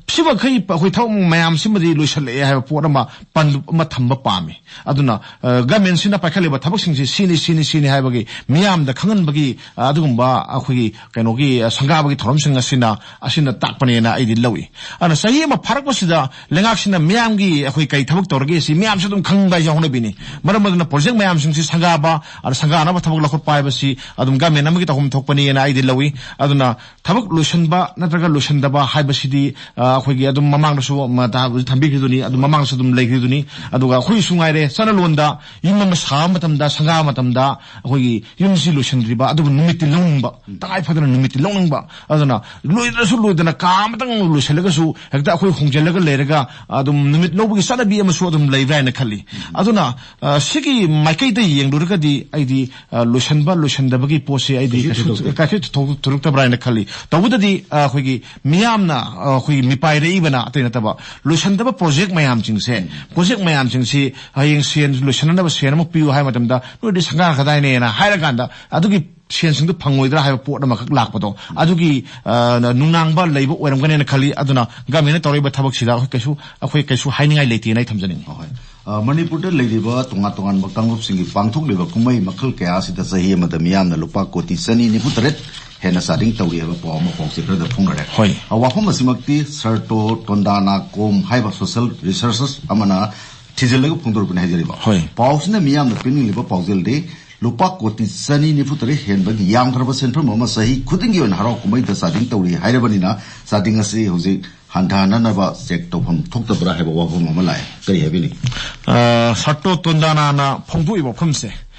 ꯁꯤꯃꯈꯩ ꯑꯩꯈꯣꯏ ꯊꯕꯛ ꯃꯌꯥꯝꯁꯤꯃꯗꯤ ꯂꯣꯏꯁꯤꯜꯂꯛꯑꯦ ꯍꯥꯏꯕ ꯄꯣꯠ ꯑꯃ ꯄꯟ-, ꯑꯃ ꯊꯝꯕ ꯄꯥꯝꯃꯤ꯫ ꯑꯗꯨꯅ, ꯑ, ꯒꯃꯦꯟꯁꯤꯅ ꯄꯥꯏꯈꯠꯂꯤꯕ ꯊꯕꯛꯁꯤꯡꯁꯤ ꯁꯤꯅꯤ, ꯁꯤꯅꯤ, ꯁꯤꯅꯤ ꯍꯥꯏꯕꯒꯤ ꯃꯤꯌꯥꯝꯗ ꯈꯪꯍꯟꯕꯒꯤ, ꯑ, ꯑꯗꯨꯒꯨꯝꯕ ꯑꯩꯈꯣꯏꯒꯤ ꯀꯩꯅꯣꯒꯤ, ꯑ, ꯁꯪꯒꯥꯕꯒꯤ ꯊꯧꯔꯝꯁꯤꯡ ꯑꯁꯤꯅ, ꯑꯁꯤꯅ ꯇꯥꯛꯄꯅꯦꯅ ꯑꯩꯗꯤ ꯂꯧꯏ꯫ ꯑꯗꯨꯅ ꯆꯍꯤ ꯑꯃ ꯐꯥꯔꯛꯄꯁꯤꯗ ꯂꯩꯉꯥꯛꯁꯤꯅ ꯃꯤꯌꯥꯝꯒꯤ ꯑꯩꯈꯣꯏ ꯀꯩ ꯊꯕꯛ ꯇꯧꯔꯒꯦ ꯁꯤ ꯃꯤꯌꯥꯝꯁꯨ ꯑꯗꯨꯝ ꯈꯪꯕ ꯍꯥꯏꯁꯦ ꯍꯧꯅꯕꯤꯅꯤ꯫ ꯃꯔꯝ ꯑꯗꯨꯅ ꯄ꯭ꯔꯣꯖꯦꯛ ꯃꯌꯥꯝꯁꯤꯡꯁꯤ ꯁꯪꯒꯥꯕ, ꯑꯗ ꯁꯪꯒꯥꯅꯕ ꯊꯕꯛ ꯂꯧꯈꯠꯄ ꯍꯥꯏꯕꯁꯤ ꯑꯗꯨꯝ ꯒꯃꯦꯟ ꯑꯃꯒꯤ ꯇꯧꯐꯝ ꯊꯣꯛꯄꯅꯦꯅ ꯑꯩꯗꯤ ꯂꯧꯏ꯫ ꯑꯗꯨꯅ ꯊꯕꯛ ꯂꯣꯏꯁꯤꯟꯕ ꯅꯠꯇ꯭ꯔꯒ ꯂꯣꯏꯁꯤꯟꯗꯕ ꯍꯥꯏꯕꯁꯤꯗꯤ, ꯑ, ꯑꯩꯈꯣꯏꯒꯤ ꯑꯗꯨꯝ ꯃꯃꯥꯡꯗꯁꯨ ꯃ-, ꯇꯥ-, ꯍꯧꯖꯤꯛ ꯊꯝꯕꯤꯈ꯭ꯔꯤꯗꯨꯅꯤ, ꯑꯗꯨꯝ ꯃꯃꯥꯡꯗꯁꯨ ꯑꯗꯨꯝ ꯂꯩꯈ꯭ꯔꯤꯗꯨꯅꯤ꯫ ꯑꯗꯨꯒ ꯑꯩꯈꯣꯏꯒꯤꯁꯨ ꯉꯥꯏꯔꯦ, ꯆꯠꯅꯂꯣꯟꯗ ꯌꯨꯝ ꯑꯃ ꯁꯥꯕ ꯃꯇꯝꯗ, ꯁꯪꯒꯥꯕ ꯃꯇꯝꯗ ꯑꯩꯈꯣꯏꯒꯤ ꯌꯨꯝꯁꯤ ꯂꯣꯏꯁꯤꯟꯗ꯭ꯔꯤꯕ, ꯑꯗꯨꯕꯨ ꯅꯨꯃꯤꯠꯇꯤ ꯂꯧꯅꯤꯡꯕ, ꯇꯉꯥꯏ ꯐꯗꯅ ꯅꯨꯃꯤꯠꯇꯤ ꯂꯧꯅꯤꯡꯕ꯫ ꯑꯗꯨꯅ ꯂꯣꯏꯗ꯭ꯔꯁꯨ ꯂꯣꯏꯗꯅ ꯀꯥ ꯑꯃꯇꯪ ꯂꯣꯏꯁꯤꯜꯂꯒꯁꯨ ꯍꯦꯛꯇ ꯑꯩꯈꯣꯏ ꯍꯣꯡꯖꯤꯜꯂꯒ ꯂꯩꯔꯒ ꯑꯗꯨꯝ ꯅꯨꯃꯤꯠ ꯂꯧꯕꯒꯤ ꯆꯠꯅꯕꯤ ꯑꯃꯁꯨ ꯑꯗꯨꯝ ꯂꯩꯕ꯭ꯔꯥ ꯍꯥꯏꯅ ꯈꯜꯂꯤ꯫ ꯑꯗꯨꯅ, ꯑ, ꯁꯤꯒꯤ ꯃꯥꯏꯀꯩꯗ ꯌꯦꯡꯂꯨꯔꯒꯗꯤ ꯑꯩꯗꯤ, ꯑ, ꯂꯣꯏꯁꯤꯟꯕ ꯂꯣꯏꯁꯤꯟꯗꯕꯒꯤ ꯄꯣꯠꯁꯤ ꯑꯩꯗꯤ ꯀꯩꯁꯨ ꯀꯩꯁꯨ ꯊꯣꯏꯗꯣꯛꯇꯦ꯫ ꯀꯩꯁꯨ ꯊꯣꯏꯗꯣꯛ-, ꯊꯣꯏꯗꯣꯛꯇꯕ꯭ꯔꯥ ꯍꯥꯏꯅ ꯈꯜꯂꯤ꯫ ꯇꯧꯕꯇꯗꯤ, ꯑ, ꯑꯩꯈꯣꯏꯒꯤ ꯃꯤꯌꯥꯝꯅ, ꯑ, ꯑꯩꯈꯣꯏꯒꯤ ꯃꯤꯄꯥꯏꯔꯛꯏꯕꯅ ꯑꯇꯩ ꯅꯠꯇꯕ ꯂꯣꯏꯁꯤꯟꯗꯕ ꯄ꯭ꯔꯣꯖꯦꯛ ꯃꯌꯥꯝꯁꯤꯡꯁꯦ, ꯄ꯭ꯔꯣꯖꯦꯛ ꯃꯌꯥꯝꯁꯤꯡꯁꯤ ꯍꯌꯦꯡ ꯁꯦꯟ ꯂꯣꯏꯁꯤꯟꯅꯅꯕ ꯁꯦꯟ ꯑꯃ ꯄꯤꯌꯨ ꯍꯥꯏꯕ ꯃꯇꯝꯗ ꯅꯣꯏꯗꯤ ꯁꯪꯒꯥꯈ꯭ꯔꯗꯥꯏꯅꯦꯅ ꯍꯥꯏꯔꯀꯥꯟꯗ ꯑꯗꯨꯒꯤ ꯁꯦꯟꯁꯤꯡꯗꯨ ꯐꯪꯉꯣꯏꯗ꯭ꯔꯥ ꯍꯥꯏꯕ ꯄꯣꯠ ꯑꯃꯈꯛ ꯂꯥꯛꯄꯗꯣ, ꯑꯗꯨꯒꯤ, ꯑ, ꯅꯨꯡꯅꯥꯡꯕ ꯂꯩꯕ ꯑꯣꯏꯔꯝꯒꯅꯦꯅ ꯈꯜꯂꯤ꯫ ꯑꯗꯨꯅ ꯒꯃꯦꯟꯅ ꯇꯧꯔꯛꯏꯕ ꯊꯕꯛꯁꯤꯗ ꯑꯩꯈꯣꯏ ꯀꯩꯁꯨ, ꯑꯩꯈꯣꯏ ꯀꯩꯁꯨ ꯍꯥꯏꯅꯤꯡꯉꯥꯏ ꯂꯩꯇꯦꯅ ꯑꯩ ꯊꯝꯖꯅꯤꯡꯉꯤ꯫ ꯑꯍꯣꯏ꯫ ꯑ, ꯃꯅꯤꯄꯨꯔꯗ ꯂꯩꯔꯤꯕ ꯇꯣꯉꯥꯟ ꯇꯣꯉꯥꯟꯕ ꯀꯥꯡꯂꯨꯞꯁꯤꯡꯒꯤ ꯄꯥꯡꯊꯣꯛꯂꯤꯕ ꯀꯨꯝꯍꯩ ꯃꯈꯜ ꯀꯌꯥ ꯑꯁꯤꯗ ꯆꯍꯤ ꯑꯃꯗ ꯃꯤꯌꯥꯝꯅ ꯂꯨꯄꯥ ꯀꯣꯇꯤ ꯆꯅꯤ ꯅꯤꯐꯨ ꯇꯔꯦꯠ ꯍꯦꯟꯅ ꯆꯥꯗꯤꯡ ꯇꯧꯔꯤ ꯍꯥꯏꯕ ꯄꯥꯎ ꯑꯃ ꯄꯥꯎꯆꯦ ꯈꯔꯗ ꯐꯣꯡꯅꯔꯦ꯫ ꯍꯣꯏ꯫ ꯑ, ꯋꯥꯐꯝ ꯑꯁꯤꯃꯛꯇꯤ ꯁꯔꯇꯣ ꯇꯣꯟꯗꯥꯅꯥ ꯀꯣꯝ ꯍꯥꯏꯕ ꯁꯣꯁꯤꯌꯦꯜ ꯔꯤꯁꯔꯆꯔ ꯑꯃꯅ ꯊꯤꯖꯤꯜꯂꯒ ꯐꯣꯡꯗꯣꯔꯛꯄꯅꯤ ꯍꯥꯏꯖꯔꯤꯕ꯫ ꯍꯣꯏ꯫ ꯄꯥꯎꯁꯤꯅ ꯃꯤꯌꯥꯝꯅ ꯄꯤꯅꯤꯡꯂꯤꯕ ꯄꯥꯎꯖꯦꯜꯗꯤ ꯂꯨꯄꯥ ꯀꯣꯇꯤ ꯆꯅꯤ ꯅꯤꯐꯨ ꯇꯔꯦꯠ ꯍꯦꯟꯕꯒꯤ ꯌꯥꯝꯈ꯭ꯔꯕ ꯁꯦꯟꯐꯝ ꯑꯃ ꯆꯍꯤ ꯈꯨꯗꯤꯡꯒꯤ ꯑꯣꯏꯅ ꯍꯔꯥꯎ ꯀꯨꯝꯍꯩꯗ ꯆꯥꯗꯤꯡ ꯇꯧꯔꯤ ꯍꯥꯏꯔꯕꯅꯤꯅ, ꯆꯥꯗꯤꯡ ꯑꯁꯤ ꯍꯧꯖꯤꯛ ꯍꯟꯊꯍꯟꯅꯅꯕ ꯆꯦꯛ ꯇꯧꯐꯝ ꯊꯣꯛꯇꯕ꯭ꯔꯥ ꯍꯥꯏꯕ ꯋꯥꯐꯝ ꯑꯃ ꯂꯥꯛꯑꯦ꯫ ꯀꯔꯤ ꯍꯥꯏꯕꯤꯅꯤꯡ? ꯑ, ꯁꯔꯇꯣ ꯇꯣꯟꯗꯥꯅꯥꯅ ꯐꯣꯡꯗꯣꯛꯏꯕ ꯋꯥꯐꯝꯁꯦ,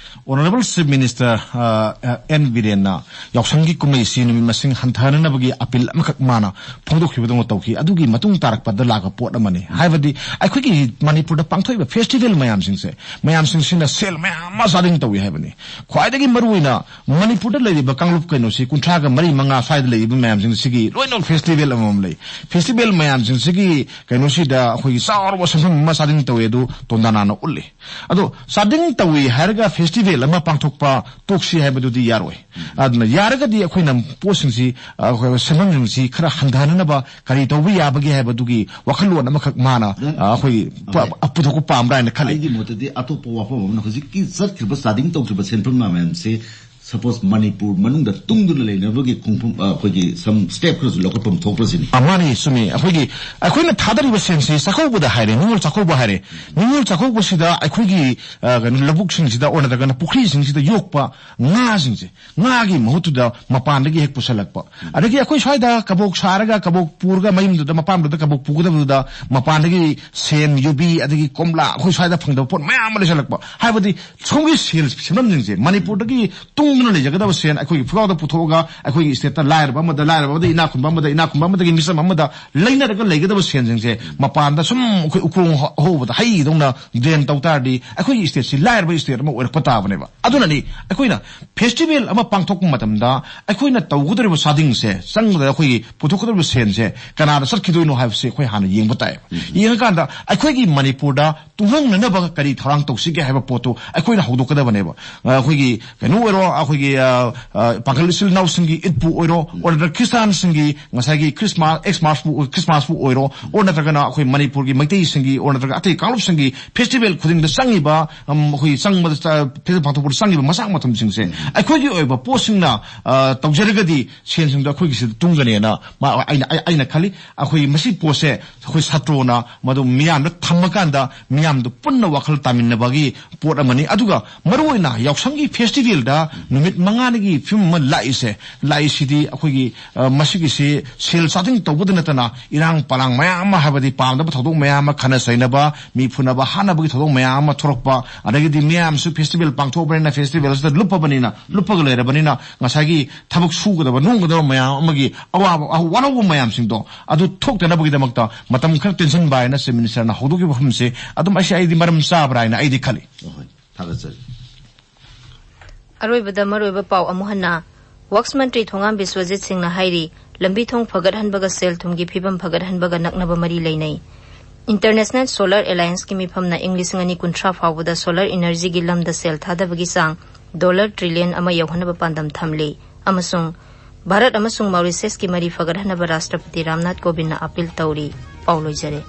Honourable Chief Minister, ꯑ, ꯑ, ꯑꯦꯟ ꯕꯤꯔꯦꯟꯅ ꯌꯥꯎꯁꯪꯒꯤ ꯀꯨꯝꯍꯩꯁꯤ ꯅꯨꯃꯤꯠ ꯃꯁꯤꯡ ꯍꯟꯊꯍꯟꯅꯕꯒꯤ ꯑꯄꯤꯜ ꯑꯃꯈꯛ ꯃꯥꯅ ꯐꯣꯡꯗꯣꯛꯈꯤꯕꯗꯧꯅ ꯇꯧꯈꯤ꯫ ꯑꯗꯨꯒꯤ ꯃꯇꯨꯡ ꯇꯥꯔꯛꯄꯗ ꯂꯥꯛꯄ ꯄꯣꯠ ꯑꯃꯅꯤ꯫ ꯍꯥꯏꯕꯗꯤ ꯑꯩꯈꯣꯏꯒꯤ ꯃꯅꯤꯄꯨꯔꯗ ꯄꯥꯡꯊꯣꯛꯏꯕ ꯐꯦꯁꯇꯤꯚꯦꯜ ꯃꯌꯥꯝꯁꯤꯡꯁꯦ, ꯃꯌꯥꯝꯁꯤꯡꯁꯤꯅ ꯁꯦꯜ ꯃꯌꯥꯝ ꯑꯃ ꯆꯥꯗꯤꯡ ꯇꯧꯏ ꯍꯥꯏꯕꯅꯤ꯫ ꯈ꯭ꯋꯥꯏꯗꯒꯤ ꯃꯔꯨꯑꯣꯏꯅ ꯃꯅꯤꯄꯨꯔꯗ ꯂꯩꯔꯤꯕ ꯀꯥꯡꯂꯨꯞ ꯀꯩꯅꯣꯁꯤ ꯀꯨꯟꯊ꯭ꯔꯥꯒ ꯃꯔꯤ ꯃꯉꯥ ꯁ꯭ꯋꯥꯏꯗ ꯂꯩꯔꯤꯕ ꯃꯌꯥꯝꯁꯤꯡꯁꯤꯒꯤ ꯂꯣꯏꯅꯃꯛ ꯐꯦꯁꯇꯤꯚꯦꯜ ꯑꯃꯃꯝ ꯂꯩ꯫ ꯐꯦꯁꯇꯤꯚꯦꯜ ꯃꯌꯥꯝꯁꯤꯡꯁꯤꯒꯤ ꯀꯩꯅꯣꯁꯤꯗ ꯑꯩꯈꯣꯏꯒꯤ ꯆꯥꯎꯔꯕ ꯁꯦꯟꯐꯝ ꯑꯃ ꯆꯥꯗꯤꯡ ꯇꯧꯏ꯫ ꯑꯗꯨ ꯇꯣꯟꯗꯥꯅꯥꯅ ꯎꯠꯂꯤ꯫ ꯑꯗꯣ ꯆꯥꯗꯤꯡ ꯇꯧꯏ ꯍꯥꯏꯔꯒ ꯐꯦꯁꯇꯤꯚꯦꯜ ꯑꯃ ꯄꯥꯡꯊꯣꯛꯄ ꯇꯣꯛꯁꯤ ꯍꯥꯏꯕꯗꯨꯗꯤ ꯌꯥꯔꯣꯏ꯫ ꯑꯗꯨꯅ ꯌꯥꯔꯒꯗꯤ ꯑꯩꯈꯣꯏꯅ ꯄꯣꯠꯁꯤꯡꯁꯤ, ꯑ, ꯑꯩꯈꯣꯏ ꯁꯦꯟꯐꯝꯁꯤꯡꯁꯤ ꯈꯔ ꯍꯟꯊꯍꯟꯅꯕ ꯀꯔꯤ ꯇꯧꯕ ꯌꯥꯕꯒꯦ ꯍꯥꯏꯕꯗꯨꯒꯤ ꯋꯥꯈꯜꯂꯣꯟ ꯑꯃꯈꯛ ꯃꯥꯅ, ꯑ, ꯑꯩꯈꯣꯏ ꯄ-, ꯄꯨꯊꯣꯛꯄ ꯄꯥꯝꯕ꯭ꯔꯥ ꯍꯥꯏꯅ ꯈꯜꯂꯤ꯫ ꯑꯩꯒꯤ ꯃꯣꯠꯇꯗꯤ ꯑꯇꯣꯞꯄ ꯋꯥꯐꯝ ꯑꯃꯅ ꯍꯧꯖꯤꯛꯀꯤ ꯆꯠꯈ꯭ꯔꯤꯕ ꯆꯥꯗꯤꯡ ꯇꯧꯈ꯭ꯔꯤꯕ ꯁꯦꯟꯐꯝ ꯃꯌꯥꯝꯁꯦ, ꯁꯄꯣꯁ, ꯃꯅꯤꯄꯨꯔ ꯃꯅꯨꯡꯗ ꯇꯨꯡꯗꯨꯅ ꯂꯩꯅꯕꯒꯤ ꯈꯣꯡꯐꯝ, ꯑ, ꯑꯩꯈꯣꯏꯒꯤ ꯁꯝ ꯁ꯭ꯇꯦꯞ ꯈꯔꯁꯨ ꯂꯧꯈꯠꯐꯝ ꯊꯣꯛꯄ꯭ꯔꯥ ꯁꯤꯅꯤ꯫ ꯑ, ꯃꯥꯅꯤ, ꯆꯨꯝꯃꯤ꯫ ꯑꯩꯈꯣꯏꯒꯤ, ꯑꯩꯈꯣꯏꯅ ꯊꯥꯗꯔꯤꯕ ꯁꯦꯟꯁꯤ ꯆꯥꯛꯀꯧꯕꯗ ꯍꯥꯏꯔꯦ, ꯅꯤꯉꯣꯜ ꯆꯥꯛꯀꯧꯕ ꯍꯥꯏꯔꯦ꯫ ꯅꯤꯉꯣꯜ ꯆꯥꯛꯀꯧꯕꯁꯤꯗ ꯑꯩꯈꯣꯏꯒꯤ, ꯑ, ꯀꯩꯅꯣ, ꯂꯧꯕꯨꯛꯁꯤꯡꯁꯤꯗ ꯑꯣꯔ ꯅꯠꯇ꯭ꯔꯒꯅ ꯄꯨꯈ꯭ꯔꯤꯁꯤꯡꯁꯤꯗ ꯌꯣꯛꯄ ꯉꯥꯁꯤꯡꯁꯦ, ꯉꯥꯒꯤ ꯃꯍꯨꯠꯇꯨꯗ ꯃꯄꯥꯟꯗꯒꯤ ꯍꯦꯛ ꯄꯨꯁꯜꯂꯛꯄ꯫ ꯑꯗꯒꯤ ꯑꯩꯈꯣꯏ ꯁ꯭ꯋꯥꯏꯗ ꯀꯕꯣꯛ ꯁꯥꯔꯒ ꯀꯕꯣꯛ ꯄꯨꯔꯒ ꯃꯌꯨꯝꯗꯨꯗ, ꯃꯄꯥꯝꯗꯨꯗ ꯀꯕꯣꯛ ꯄꯨꯒꯗꯕꯗꯨꯗ ꯃꯄꯥꯟꯗꯒꯤ ꯁꯦꯝ, ꯌꯨꯕꯤ, ꯑꯗꯒꯤ ꯀꯣꯝꯂꯥ, ꯑꯩꯈꯣꯏ ꯁ꯭ꯋꯥꯏꯗ ꯐꯪꯗꯕ ꯄꯣꯠ ꯃꯌꯥꯝ ꯑꯃ ꯂꯩꯁꯜꯂꯛꯄ꯫ ꯍꯥꯏꯕꯗꯤ ꯁꯣꯝꯒꯤ ꯁꯦꯜ ꯁꯦꯟꯐꯝꯁꯤꯡꯁꯦ ꯃꯅꯤꯄꯨꯔꯗꯒꯤ ꯇꯨꯡꯗꯨꯅ ꯂꯩꯖꯒꯗꯕ ꯁꯦꯟ ꯑꯩꯈꯣꯏꯒꯤ ꯐꯨꯒꯥꯎꯗ ꯄꯨꯊꯣꯛꯑꯒ ꯑꯩꯈꯣꯏꯒꯤ ꯁ꯭ꯇꯦꯠꯇ ꯂꯥꯏꯔꯕ ꯑꯃꯗ, ꯂꯥꯏꯔꯕ ꯑꯃꯗ ꯏꯅꯥꯛ ꯈꯨꯟꯕ ꯑꯃꯗ, ꯏꯅꯥꯛ ꯈꯨꯟꯕ ꯑꯃꯗꯒꯤ ꯃꯤꯆꯝ ꯑꯃꯗ ꯂꯩꯅꯔꯒ ꯂꯩꯒꯗꯕ ꯁꯦꯟꯁꯤꯡꯁꯦ ꯃꯄꯥꯟꯗ ꯁꯨꯝ ꯑꯩꯈꯣꯏ ꯎꯈꯣꯡ ꯍꯧꯕꯗ ꯍꯩꯗꯧꯅ ꯗ꯭ꯔꯦꯟ ꯇꯧ ꯇꯥꯔꯗꯤ ꯑꯩꯈꯣꯏꯒꯤ ꯁ꯭ꯇꯦꯠꯁꯤ ꯂꯥꯏꯔꯕ ꯁ꯭ꯇꯦꯠ ꯑꯃ ꯑꯣꯏꯔꯛꯄ ꯇꯥꯕꯅꯦꯕ꯫ ꯑꯗꯨꯅꯅꯤ ꯑꯩꯈꯣꯏꯅ ꯐꯦꯁꯇꯤꯚꯦꯜ ꯑꯃ ꯄꯥꯡꯊꯣꯛꯄ ꯃꯇꯝꯗ ꯑꯩꯈꯣꯏꯅ ꯇꯧꯒꯗꯧꯔꯤꯕ ꯆꯥꯗꯤꯡꯁꯦ, ꯆꯪꯒꯗ ꯑꯩꯈꯣꯏꯒꯤ ꯄꯨꯊꯣꯛꯀꯗꯧꯔꯤꯕ ꯁꯦꯟꯁꯦ ꯀꯅꯥꯗ ꯆꯠꯈꯤꯗꯣꯏꯅꯣ ꯍꯥꯏꯕꯁꯦ ꯑꯩꯈꯣꯏ ꯍꯥꯟꯅ ꯌꯦꯡꯕ ꯇꯥꯏꯌꯦꯕ꯫ ꯌꯦꯡꯉꯀꯥꯟꯗ ꯑꯩꯈꯣꯏꯒꯤ ꯃꯅꯤꯄꯨꯔꯗ ꯇꯨꯡꯍꯟꯅꯅꯕ ꯀꯔꯤ ꯊꯧꯔꯥꯡ ꯇꯧꯁꯤꯒꯦ ꯍꯥꯏꯕ ꯄꯣꯠꯇꯨ ꯑꯩꯈꯣꯏꯅ ꯍꯧꯗꯣꯛꯀꯗꯕꯅꯦꯕ꯫ ꯑ, ꯑꯩꯈꯣꯏꯒꯤ ꯀꯩꯅꯣ ꯑꯣꯏꯔꯣ, ꯑꯩꯈꯣꯏꯒꯤ, ꯑ, ꯑ, ꯄꯥꯡꯒꯜ ꯏꯆꯤꯜ ꯏꯅꯥꯎꯁꯤꯡꯒꯤ ꯏꯠꯄꯨ ꯑꯣꯏꯔꯣ, ꯑꯣꯔ ꯅꯠꯇ꯭ꯔꯒ ꯈ꯭ꯔꯤꯁꯇꯥꯟꯁꯤꯡꯒꯤ ꯉꯁꯥꯏꯒꯤ ꯈ꯭ꯔꯤꯁꯃꯥꯁ, ꯈ꯭ꯔꯤꯁꯃꯥꯁꯄꯨ, ꯈ꯭ꯔꯤꯁꯃꯥꯁꯄꯨ ꯑꯣꯏꯔꯣ, ꯑꯣꯔ ꯅꯠꯇ꯭ꯔꯒꯅ ꯑꯩꯈꯣꯏ ꯃꯅꯤꯄꯨꯔꯒꯤ ꯃꯩꯇꯩꯁꯤꯡꯒꯤ, ꯑꯣꯔ ꯅꯠꯇ꯭ꯔꯒ ꯑꯇꯩ ꯀꯥꯡꯂꯨꯞꯁꯤꯡꯒꯤ ꯐꯦꯁꯇꯤꯚꯦꯜ ꯈꯨꯗꯤꯡꯗ ꯆꯪꯉꯤꯕ, ꯎꯝ, ꯑꯩꯈꯣꯏꯒꯤ ꯆꯪꯕꯗ ꯆ-, ꯐꯦꯁꯇꯤꯚꯦꯜ ꯄꯥꯡꯊꯣꯛꯄꯗ ꯆꯪꯉꯤꯕ ꯃꯆꯥꯛ ꯃꯊꯨꯝꯁꯤꯡꯁꯦ ꯑꯩꯈꯣꯏꯒꯤ ꯑꯣꯏꯕ ꯄꯣꯠꯁꯤꯡꯅ, ꯑ, ꯇꯧꯖꯔꯒꯗꯤ ꯁꯦꯟꯁꯤꯡꯗꯣ ꯑꯩꯈꯣꯏꯒꯤꯁꯤꯗ ꯇꯨꯡꯒꯅꯦꯅ ꯃꯥ-, ꯑꯩꯅ, ꯑꯩ-, ꯑꯩꯅ ꯈꯜꯂꯤ꯫ ꯑꯩꯈꯣꯏ ꯃꯁꯤ ꯄꯣꯠꯁꯦ ꯑꯩꯈꯣꯏ ꯁꯥꯇ꯭ꯔꯣꯅ ꯃꯗꯨ ꯃꯤꯌꯥꯝꯗ ꯊꯝꯃꯀꯥꯟꯗ ꯃꯤꯌꯥꯝꯗ ꯄꯨꯟꯅ ꯋꯥꯈꯜ ꯇꯥꯃꯤꯟꯅꯕꯒꯤ ꯄꯣꯠ ꯑꯃꯅꯤ꯫ ꯑꯗꯨꯒ ꯃꯔꯨꯑꯣꯏꯅ ꯌꯥꯎꯁꯪꯒꯤ ꯐꯦꯁꯇꯤꯚꯦꯜꯗ ꯅꯨꯃꯤꯠ ꯃꯉꯥꯅꯤꯒꯤ ꯐꯤꯕꯝ ꯑꯃ ꯂꯥꯛꯏꯁꯦ, ꯂꯥꯛꯏꯁꯤꯗꯤ ꯑꯩꯈꯣꯏꯒꯤ, ꯑ, ꯃꯁꯤꯒꯤꯁꯤ ꯁꯦꯜ ꯆꯥꯗꯤꯡ ꯇꯧꯕꯗ ꯅꯠꯇꯅ ꯏꯔꯥꯡ ꯄꯂꯥꯡ ꯃꯌꯥꯝ ꯑꯃ, ꯍꯥꯏꯕꯗꯤ ꯄꯥꯝꯗꯕ ꯊꯧꯗꯣꯛ ꯃꯌꯥꯝ ꯑꯃ, ꯈꯠꯅ ꯆꯩꯅꯕ, ꯃꯤ ꯐꯨꯅꯕ ꯍꯥꯠꯅꯕꯒꯤ ꯊꯧꯗꯣꯛ ꯃꯌꯥꯝ ꯑꯃ ꯊꯣꯛꯂꯛꯄ, ꯑꯗꯒꯤꯗꯤ ꯃꯤꯌꯥꯝꯁꯨ ꯐꯦꯁꯇꯤꯚꯦꯜ ꯄꯥꯡꯊꯣꯛꯄꯅꯤꯅ, ꯐꯦꯁꯇꯤꯚꯦꯜꯁꯤꯗ ꯂꯨꯞꯄꯕꯅꯤꯅ, ꯂꯨꯞꯄꯒ ꯂꯩꯔꯕꯅꯤꯅ, ꯉꯁꯥꯏꯒꯤ ꯊꯕꯛ ꯁꯨꯒꯗꯕ ꯅꯣꯝꯒꯗꯕ ꯃꯌꯥꯝ ꯑꯃꯒꯤ ꯑꯋꯥꯕ, ꯑ, ꯋꯥꯔꯧꯕ ꯃꯌꯥꯝꯁꯤꯡꯗꯣ ꯑꯗꯨ ꯊꯣꯛꯇꯅꯕꯒꯤꯗꯃꯛꯇ ꯃꯇꯝ ꯈꯔ ꯇꯦꯟꯁꯤꯟꯕ ꯍꯥꯏꯅ ꯆꯤꯐ ꯃꯤꯅꯤꯁꯇꯔꯅ ꯍꯧꯗꯣꯛꯈꯤꯕ ꯋꯥꯐꯝꯁꯦ ꯑꯗꯨꯝ ꯑꯩꯁꯦ, ꯑꯩꯗꯤ ꯃꯔꯝ ꯆꯥꯕ꯭ꯔꯥ ꯍꯥꯏꯅ ꯑꯩꯗꯤ ꯈꯜꯂꯤ꯫ ꯍꯣꯏ, ꯊꯥꯒꯠꯆꯔꯤ꯫ ꯑꯔꯣꯏꯕꯗ ꯃꯔꯨꯑꯣꯏꯕ ꯄꯥꯎ ꯑꯃꯨꯛ ꯍꯟꯅ꯫ ꯋꯛꯁ ꯃꯟꯇ꯭ꯔꯤ ꯊꯣꯉꯥꯝ ꯕꯤꯁ꯭ꯋꯖꯤꯠ ꯁꯤꯡꯅ ꯍꯥꯏꯔꯤ, ꯂꯝꯕꯤ ꯊꯣꯡ ꯐꯒꯠꯍꯟꯕꯒ ꯁꯦꯜ ꯊꯨꯝꯒꯤ ꯐꯤꯕꯝ ꯐꯒꯠꯍꯟꯕꯒ ꯅꯛꯅꯕ ꯃꯔꯤ ꯂꯩꯅꯩ꯫ ꯏꯟꯇꯔꯅꯦꯁꯅꯦꯜ ꯁꯣꯂꯔ ꯑꯦꯂꯥꯌꯟꯁꯀꯤ ꯃꯤꯐꯝꯅ ꯏꯪ ꯂꯤꯁꯤꯡ ꯑꯅꯤ ꯀꯨꯟꯊ꯭ꯔꯥ ꯐꯥꯎꯕꯗ ꯁꯣꯂꯔ ꯏꯅꯔꯖꯤꯒꯤ ꯂꯝꯗ ꯁꯦꯜ ꯊꯥꯗꯕꯒꯤ ꯆꯥꯡ ꯗꯣꯂꯔ ꯇ꯭ꯔꯤꯂꯤꯌꯟ ꯑꯃ ꯌꯧꯍꯟꯅꯕ ꯄꯥꯟꯗꯝ ꯊꯝꯂꯤ, ꯑꯃꯁꯨꯡ ꯚꯥꯔꯠ ꯑꯃꯁꯨꯡ ꯃꯥꯎꯔꯤꯁꯤꯌꯁꯀꯤ ꯃꯔꯤ ꯐꯒꯠꯍꯟꯅꯕ ꯔꯥꯁꯇ꯭ꯔꯄꯇꯤ ꯔꯥꯝꯅꯥꯊ ꯀꯣꯕꯤꯟꯗꯅ ꯑꯄꯤꯜ ꯇꯧꯔꯤ꯫ ꯄꯥꯎ ꯂꯣꯏꯖꯔꯦ꯫